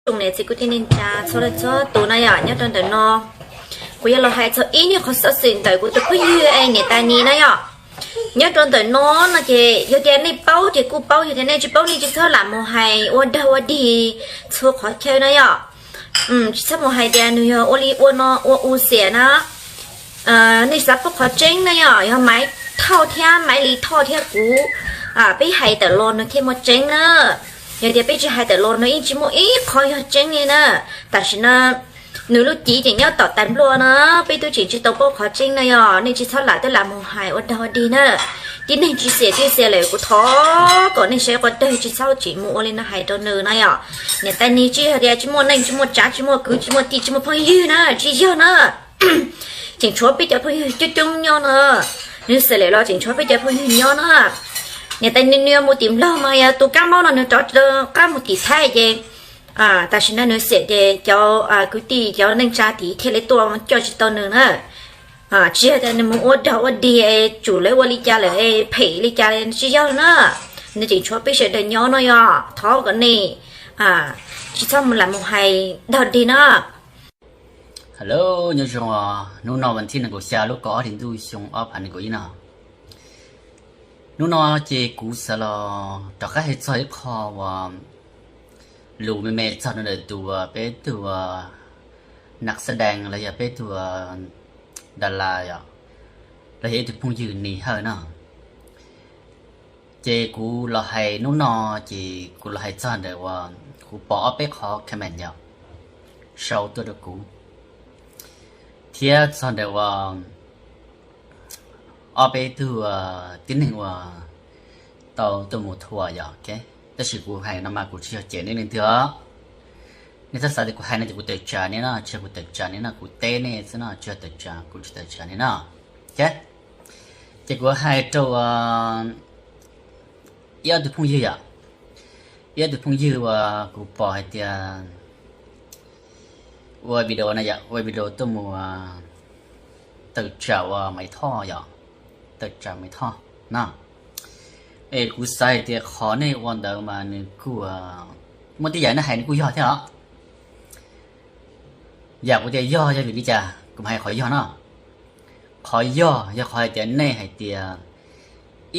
Zoo niam txiv kwv tij neej tsa txhua leej txhua tus na yom, nyob rau ntawm no kuv yuav los hais txog ib nyuag qhov xov xwm ntawm kuv tus phooj ywg es niam tais Nis na yom. Nyob rau ntawm no no ces yog tias nej paub ces kuj paub, yog tias nej tsis paub nej tsis txhob lam mus hais ua dog ua dig txhua qhov chaw na yom. Tsis txhob mus hais tias nws yog ua li ua no ua u xiam na. Nej xav paub qhov tseeb na yom, yog Maiv Thoj thiab Maiv Lis Thoj thiab kuv, peb hais tawm los nws thiaj muaj tseeb na. Yog tias peb tsis hais tawm los nws yeej tsis muaj ib qho yog tseeb li na. Tam sim no nws lub civ ces nyob tom tais nplua na, peb twb tseem tsis tau paub qhov tseeb na yom, nej tsis txhob lam twb lam mus hais ua dog ua dig na. Tib neeg tsis xiam tsis xiam lawm kuv thov kom nej saib quav dawg tsis txhob tseem mus ua li no hais rau nws na yom. Niam tais Nis tsis yog tias tsis muaj neej tsis muaj tsav tsis muaj kwv tsis muaj tij tsis muaj phooj ywg na, tsis yog na. Tseem tshuav peb cov phooj ywg coob coob nyob no, nws xiam lawm los tseem tshuav peb cov phooj ywg nyob na. Niam tais Nis nws mus tim Nplog mas yog tus kab mob no nws rov qab mus tim Thaib ces tam sim no nws xiam ces cov kwv tij cov neej tsa tim thiaj li tuaj coj tsis tau nws na. Tsis yog tias nws mus ua dog ua dig es tsum lawv ua li cas lawm phem li cas tsis yog na. Nws tseem tshuav peb sawv daws nyob no yom, thov kom nej tsis txhob mus lam mus hais dog dig na. Hello, nyob zoo, hnub no vas thib nees nkaum xya lub kaum ob hli ntuj xyoo ob phav nees nkaum ib no. Hnub no ces kuv xav los rov qab hais txog ib qho uas lus me me txog rau ntawm tus peb tug nas xab dees los yog peb tug das las yom, los yog ib tug phooj ywg Nis Hawj no. Ces kuv los hais hnub no, ces kuv los hais txog ntawm uas kuv pom ob peb qhov comment yom, sau tuaj rau kuv, thiab txog ntawm uas ob peb tug tib neeg uas tau tuaj mus thuam yom. Tab sis kuv hais no mas kuv tsis yog cem nej leej twg os. Nej txhob xav tias kuv hais no ces kuv tawm tsam nej no, tsis yog kuv tawm tsam nej no, kuv teb nej xwb no, tsis yog tawm tsam, kuv tsis tawm tsam nej no. Ces kuv hais rau ib ob tug phooj ywg yom, ib ob tug phooj ywg uas kuv pom hais tias ua video na yom, ua video tuaj mus tawm tsam uas Maiv Thoj yom, tawm tsam Maiv Thoj no. Es kuv xav hais tias qhov nej ua ntawd mas nws kuj muaj tej yam nej hais nws kuj yog thiab os. Yam kuv tias yog yog vim li cas kuv mam hais qhov yog no. Qhov yog yog qhov hais tias nej hais tias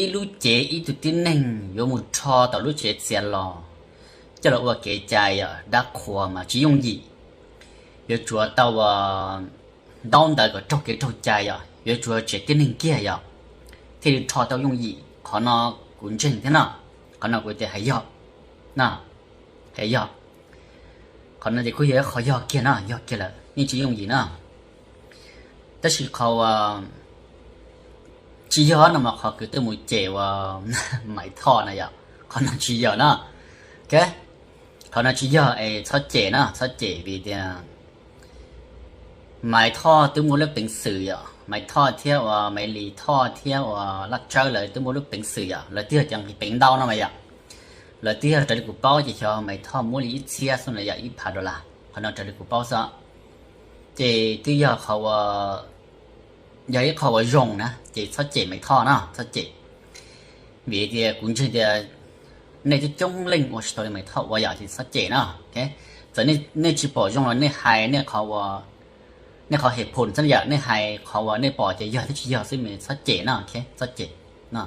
ib lub cev ib tug tib neeg yuav mus rho tom lub tsev txias los coj los ua kev cai yom, dab qhuas mas tsis yooj yim. Yuav tsum tau ua ntaub ntawv kom raug kev raug cai yom, yuav tsum tsev tib neeg kiag yom, thiaj li rho tau yooj yim. Qhov no kuv ntseeg thiab no, qhov no kuv tias hais yog, hais yog. Qhov no ces kuj yog ib qho yog kiag no, yog kiag lawm yeej tsis yooj yim no. Tab sis qhov uas tsis yog no mas qhov kws tuaj mus cem uas Maiv Thoj na yom, qhov no tsis yog no. Qhov no tsis yog es txhob cem na, txhob cem vim tias Maiv Thoj twb muaj lub peev xwm yom, Maiv Thoj thiab uas Maiv Lis Thoj thiab uas Laj Tsawb lawv twb muaj lub peev xwm yom, lawv twb yog cov nqis peev ntau no mas yom. Lawv twb yog raws li kuv paub ces xyov Maiv Thoj muab li ib txhiab xwb na yom, ib phav dollar, qhov no raws li kuv paub xwb. Ces twb yog qhov uas, yog ib qho uas zoo na ces txhob cem Maiv Thoj no, txhob cem. Vim tias kuv ntseeg tias nej coob coob leej ua tsis tau li Maiv Thoj ua yom, ces txhob cem no. Txawm nej tsis pom zoo los nej hais nej qhov, nej qhov hem phum xwb yom, nej hais qhov uas nej pom tias yog thiab tsis yog xwb, txhob cem no, txhob cem no.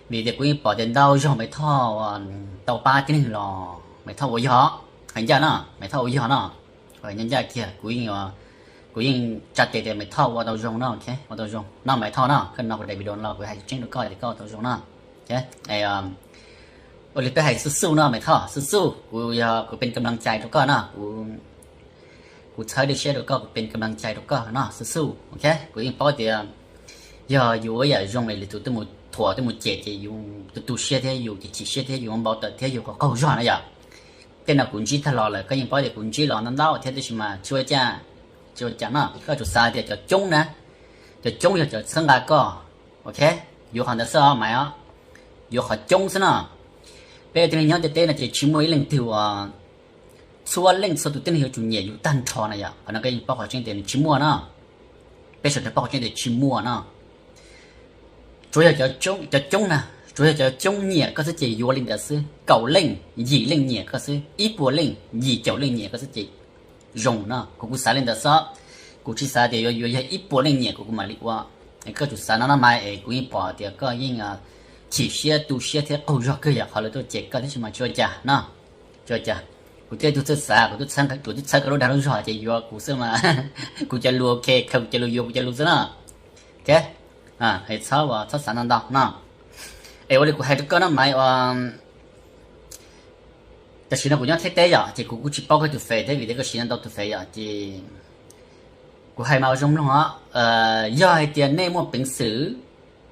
Vim tias kuv yeej pom tias ntau zaug Maiv Thoj tau pab tib neeg los Maiv Thoj ua yog, hais ncaj no, Maiv Thoj ua yog no, ncaj ncaj kiag kuv yeej, kuv yeej tsa tes tias Maiv Thoj ua tau zoo no, ua tau zoo no Maiv Thoj no, koj no kuv daim video no los kuv hais tseeb rau koj tias koj ua tau zoo no. Ua li peb hais xub xub no Maiv Thoj, xub xub, kuv yog kuv pes kam laj cai rau koj no, kuv txhawb dej siab rau koj, kuv pes kam laj cai rau koj no, xub xub. Kuv yeej paub tias yog yus ua yam zoo es lwm tus tuaj mus thuam tuaj mus cem ces yus tu tu siab thiab yus chim chim siab thiab yus npau taws thiab yus qaug qaug zog na yom. Tej no kuv ntsib tag los lawm, koj yeej paub tias kuv ntsib los ntau ntau thiab, tab sis mas tsis ua cas, tsis ua cas no, koj tsum xav tias cov coob na, cov coob yog cov txhawb nqa koj, ok, yuav qhov ntawd xwb os Maiv os, yuav qhov coob xwb no. Peb tib neeg nyob ntiaj teb no ces tsis muaj ib leej twg uas txhua leej txhua tus tib neeg yuav tsum nyiam yus tag nrho na yom, qhov no koj yeej paub qhov tseeb tias nws tsis muaj no. Peb sawv daws paub qhov tseeb tias tsis muaj no. Tsuas yog cov coob na, Tsuas yog cov coob nyiam koj xwb ces yuav li ntawd xwb, kaum leej yim leej nyiam koj xwb, ib puas leej yim caum leej nyiam koj xwb ces zoo no. Kuv, kuv xav li ntawd xwb, kuv tsis xav tias yuav, yuav yog ib puas leej nyiam kuv, kuv mam li ua. Koj tsum xav no no mas es kuv yeej pom tias koj yeej chim siab tu siab thiab qaug zog kawg yam qhov lawv tuaj cem koj, tab sis mas tsis ua cas no, tsis ua cas. Kuv twb ib tug txawj xav, kuv twb txhawb, kuv twb txhawb koj lub dag lub zog ces yuav kuv xwb mas. Kuv cov lus ok, kuv cov lus yuav kuv cov lus xwb no. Ok, txhob, txhob xav ntau ntau no. Es ua li kuv hais rau koj no mas, tam sim no kuv nyob Thaib teb yom, ces kuv kuj tsis paub koj tus fej thiab vim tias koj siv ntau tus fej yom, ces kuv hais mas ua zoo mloog os. Yog hais tias nej muaj peev xwm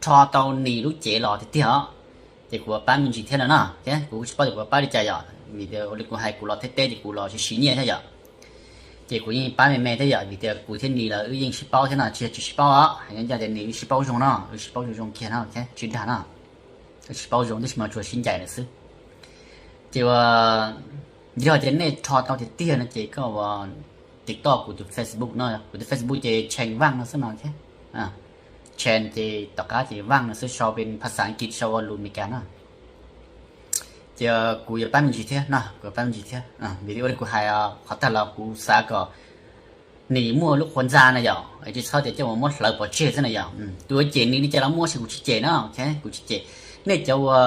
rho tau Nis lub cev los tiag tiag os, ces kuv yuav pab me ntsis thiab no no. Kuv kuj tsis paub tias kuv yuav pab li cas yom, vim tias ua li kuv hais kuv los Thaib teb ces kuv los siv siv nyiaj thiab yom, ces kuv yeej pab me me thiab yom, vim tias kuv thiab Nis lawv wb yeej sib paub thiab no, tsis yog tsis sib paub os, hais nyob ncaj tias Nis wb sib paub zoo no, wb sib paub zoo zoo kiag no, tsis dag no, wb sib paub zoo tab sis mas tsuas sib ncaim lawm xwb. Ces ua, yog tias nej rho tau tiag tiag no ces koj ua tiv toj kuv tus Facebook no, kuv tus Facebook ces Channel Vaj no xwb no. Channel ces tom qab ces Vaj no xwb, sau pes phas xas Askiv, sau ua lus Amelikas no. Ces kuv yuav pab me ntsis thiab no, kuv yuav pab me ntsis thiab, vim li ua li kuv hais, qhov tag los kuv xav kom Nis muaj lub qhua ntxa na yom, tsis txhob tias coj mus muab hlawv pov tseg xwb na yom. Tus yuav cem Nis li cas los muaj, tab sis kuv tsis cem na, kuv tsis cem. Nej cov ua,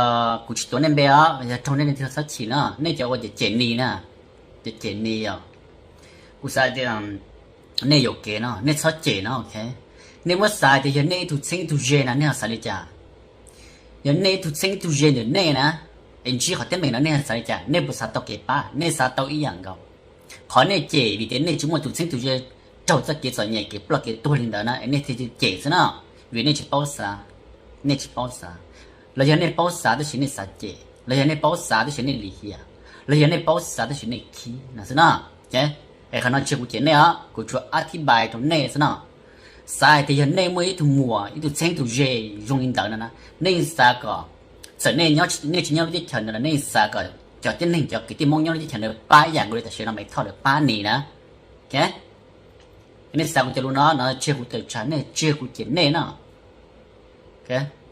kuv tsis tuav nej npe os, yog raug nej leej twg txhob chim no, nej cov ua cem cem Nis na, cem cem Nis yom, kuv xav tias nej yuam kev no, nej txhob cem no, ok. Nej muab xav tias yog nej ib tug txheeb ib tug ze na, nej ho xav li cas? Yog nej ib tug txheeb ib tug ze ntawm nej na, es ntsib qhov teeb meem no nej ho xav li cas? Nej puas xav tau kev pab? Nej xav tau ib yam nkaus. Qhov nej cem vim tias nej tsis muaj tus txheeb tus ze raug txoj kev txom nyem, kev ploj kev tuag li ntawd na, es nej thiaj cem xwb no, vim nej tsis paub xav, nej tsis paub xav. Los yog nej paub xav tab sis nej xav cem, los yog nej paub xav tab sis nej lim hiam, los yog nej paub xav tab sis nej khib no xwb no. Es qhov no tsis yog kuv cem nej os, kuv tsuas ab thib npais rau nej xwb no. Xav hais tias yog nej muaj ib tug muam ib tug txheeb ib tug ze zoo li ntawd no na, nej xav kom, txawm nej, nej tsis nyob lub teb chaws ntawd los nej xav kom cov tib neeg, cov kwv tij Hmoob nyob lub teb chaws ntawd pab ib yam nkaus li tam sim no Maiv Thoj lawv pab Nis na. Nej xav kuv cov lus no no, tsis yog kuv tawm tsam nej, tsis yog kuv cem nej no.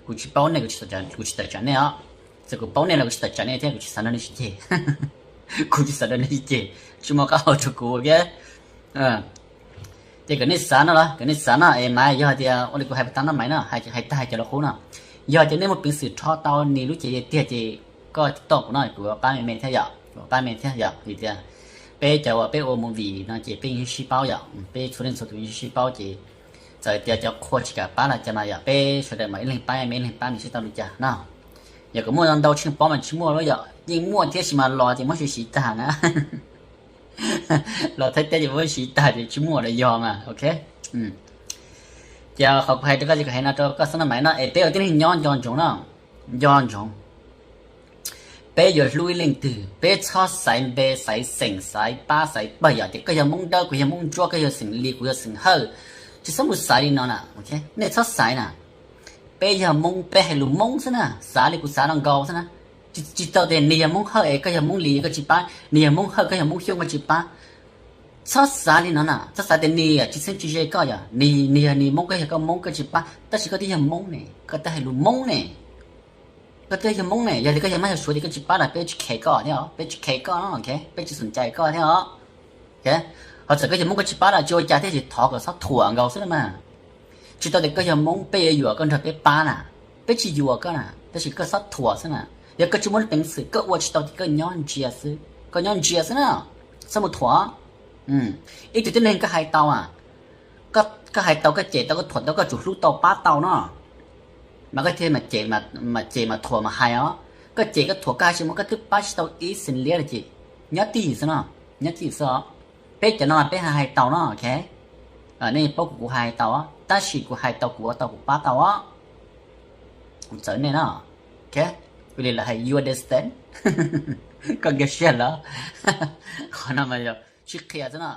Kuv tsis paub nej, kuv tsis tawm tsam nej os. Txawm kuv paub nej los kuv tsis tawm tsam nej thiab, kuv tsis xav nrog nej sib ceg. Kuv tsis xav nrog nej sib ceg, tsis muaj qab hau rau kuv, ok. Ces kom nej xav no los kom nej xav no es mas yog tias ua li kuv hais puas tau no Maiv no, hais tag hais cov lus qub no, yog tias nej muaj peev xwm rho tau Nis lub cev tiag ces koj tij toj kuv no, kuv pab me me thiab yom, kuv pab me thiab yom, vim tias peb cov uas peb ua movie no ces peb yeej sib paub yom, peb txhua leej txhua tus yeej sib paub ces txawm tias cov qhua tsis kam pab los cas mas yom, peb sawv daws mas ib leeg pab ib leeg pab nws sib tau li cas no. Yog kom muaj ntau tsheej pob mas tsis muaj lawm yom, yeej muaj thiab sis mas los ces muab siv siv tag na. Los Thaib teb ces muab siv tag ces tsis muaj los yog mas, ok. Ces qhov kuv hais rau koj ces kuv hais no rau koj xwb no Maiv no, es peb ua tib neeg nyob nco ntsoov no, nco ntsoov. Peb yuav hlub ib leej twg peb txhob xaiv npe xaiv xeem xaiv pab xaiv pawg yom, tias koj yog Hmoob Dawb kuv yog Hmoob Ntsuab, koj yog xeem Lis kuv yog xeem Hawj. Tsis txhob mus xaiv li no na, nej txhob xaiv na. Peb yog Hmoob peb hais lus Hmoob xwb na, xav li kuv xav no nkaus xwb na. Tsis tau tias nws yog Hmoob Hawj es koj yog Hmoob Lis koj tsis pab, nws yog Hmoob Hawj koj yog Hmoob Xyooj koj tsis pab. Txhob xav li no na, txhob xav tias nws tsis txheeb tsis ze koj yom, nws yog nws Hmoob koj yog koj Hmoob koj tsis pab, tab sis koj twb yog Hmoob ne, koj twb hais lus Hmoob ne. Koj twb yog Hmoob ne, yog tias koj yog Mab yog Suav tias koj tsis pab los peb tsis khe koj thiab os, peb tsis khe koj no, ok, peb tsis xom cai koj thiab os. Ho txawm koj yog Hmoob koj tsis pab los tsis ua cas thiab, tsis thov kom txhob thuam nkaus xwb na mas. Tsis tau tias koj yog Hmoob peb yuav yuam koj nrog peb pab na, peb tsis yuam koj na, tab sis koj txhob thuam xwb na. Yog koj tsis muaj peev xwm koj ua tsis tau ces koj nyob ntsia xwb, koj nyob ntsia xwb na, txhob mus thuam. Ib tug tib neeg koj hais tau, koj hais tau koj cem tau koj thuam tau koj tsum hlub tau pab tau no, mas koj thiaj mam cem mam thuam mas hais os. Koj cem koj thuam koj hais tsis muaj koj twb pab tsis tau ib xees liab li ces nyob tij xwb no, nyob tij xwb os. Peb cov no mas peb hais hais tau no, ok. Nej paub kuv, kuv hais hais tau, tab sis kuv hais tau kuv ua tau kuv pab tau os. Kuv txawv nej no, ok. Ua li lawv hais you understand, koj nkag siab lawm. Qhov no mas yog sib qhia xwb no.